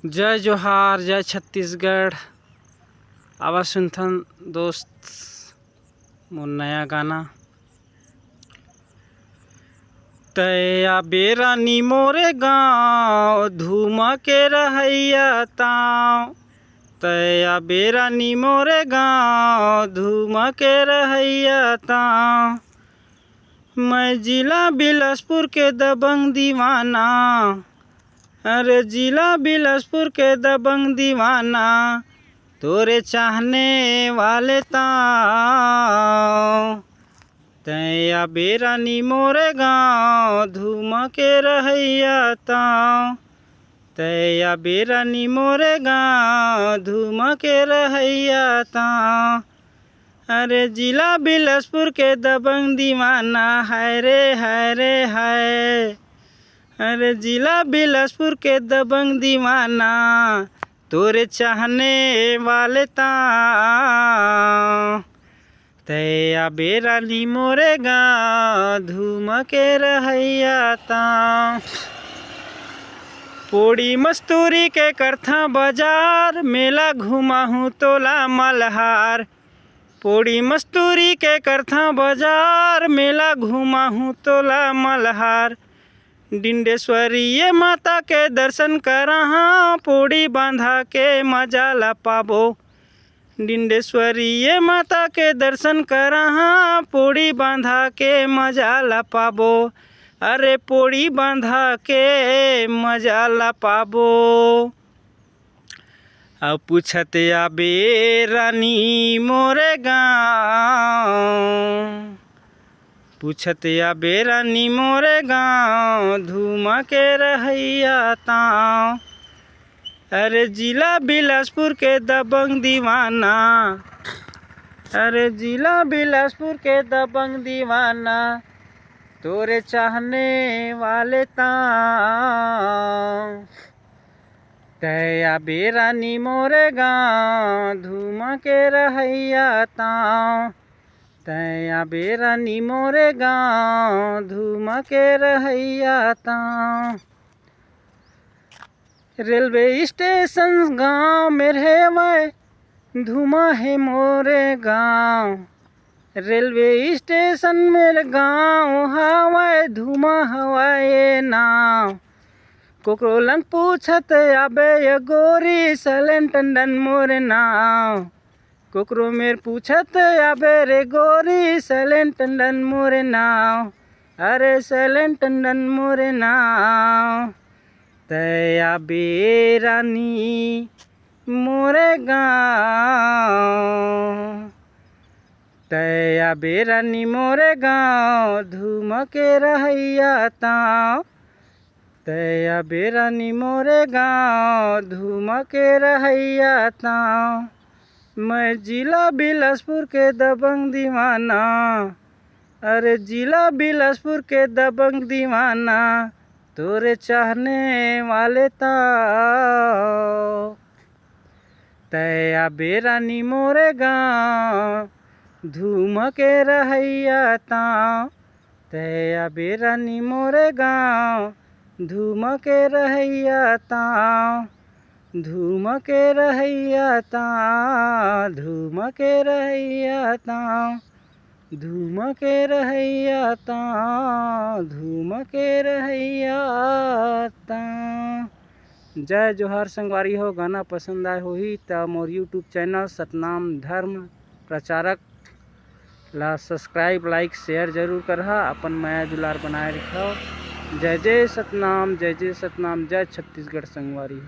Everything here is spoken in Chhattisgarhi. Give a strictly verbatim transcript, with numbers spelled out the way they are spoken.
जय जोहार, जय छत्तीसगढ़। आवा सुनथन दोस्त मोर नया गाना। तय आबे रानी मोरे गाँव, धूमा के रहैया ताँव। तय आबे रानी मोरे गाँव, धूमा के रहैया ताँव। मैं जिला बिलासपुर के दबंग दीवाना, अरे जिला बिलासपुर के दबंग दीवाना, तोरे चाहने वाले ताँव। तय आबे रानी मोरे गाँव, धूमा के रहैया ताँव। तय आबे रानी मोरे गाँव, धूमा के रहैया ताँव। अरे जिला बिलासपुर के दबंग दीवाना, हाय रे हाय रे हाय। अरे जिला बिलासपुर के दबंग दीवाना, तोरे चाहने वाले ताँव। तय आबे रानी मोरे गाँव, धूमा के रहैया ताँव। पोड़ी मस्तूरी के करथा बाजार, मेला घुमाहूँ तोला मल्हार। पोड़ी मस्तूरी के करथा बाजार, मेला घुमाहूँ तोला मल्हार। डिंडेश्वरी ये माता के दर्शन कराहाँ, पोड़ी बांधा के मजा ला पाबो। डिंडेश्वरी ये माता के दर्शन कराहाँ, पोड़ी बांधा के मजा ला पाबो। अरे पोड़ी बांधा के मजा ला पाबो। अब पूछत आबे रानी मोरे गाँव, पूछत आबे रानी मोरे गाँव, धूमा के रहैया ताँव। अरे जिला बिलासपुर के दबंग दीवाना, अरे जिला बिलासपुर के दबंग दीवाना, तोरे चाहने वाले ताँव। तय आबे रानी मोरे गाँव, धूमा के रहैया ताँव। तय आबे रानी मोरे गाँव, धूमा के रहैया ताँव। रेलवे स्टेशन गाँव मेर हेवय, धूमा हे मोरे गाँव। रेलवे स्टेशन मेर गाँव हावय, धूमा हवय ए नाँव। कोकरो लंग पूछत आबे ये गोरी, सैलेन टंडन मोरे नाँव। कोकरो मेर पूछत आबे रे गोरी, सैलेन टंडन मोरे नाँव। अरे सैलेन टंडन मोरे नाँव। तय आबे रानी मोरे गाँव, तय आबे रानी मोरे गाँव, धूमा के रहैया ताँव। तय आबे रानी मोरे गाँव, धूमा के रहैया ताँव। मैं जिला बिलासपुर के दबंग दीवाना, अरे जिला बिलासपुर के दबंग दीवाना, तोरे चाहने वाले ताँव। तय आबे रानी मोरे गाँव, धूमा के रहैया ताँव। तय आबे रानी मोरे गाँव, धूमा के रहैया ताँव। धूमा के रहैया ताँव, धूमा के रहैया ताँव। धूमा के रहैया ताँव, धूमा के रहैया ताँव। जय जोहार संगवारी हो। गाना पसंद आए होही त मोर YouTube चैनल सतनाम धर्म प्रचारक ला subscribe, like, share जरूर करहा। अपन मया दुलार बनाए रखव। जय जय सतनाम, जय जय सतनाम, जय छत्तीसगढ़ संगवारी हो।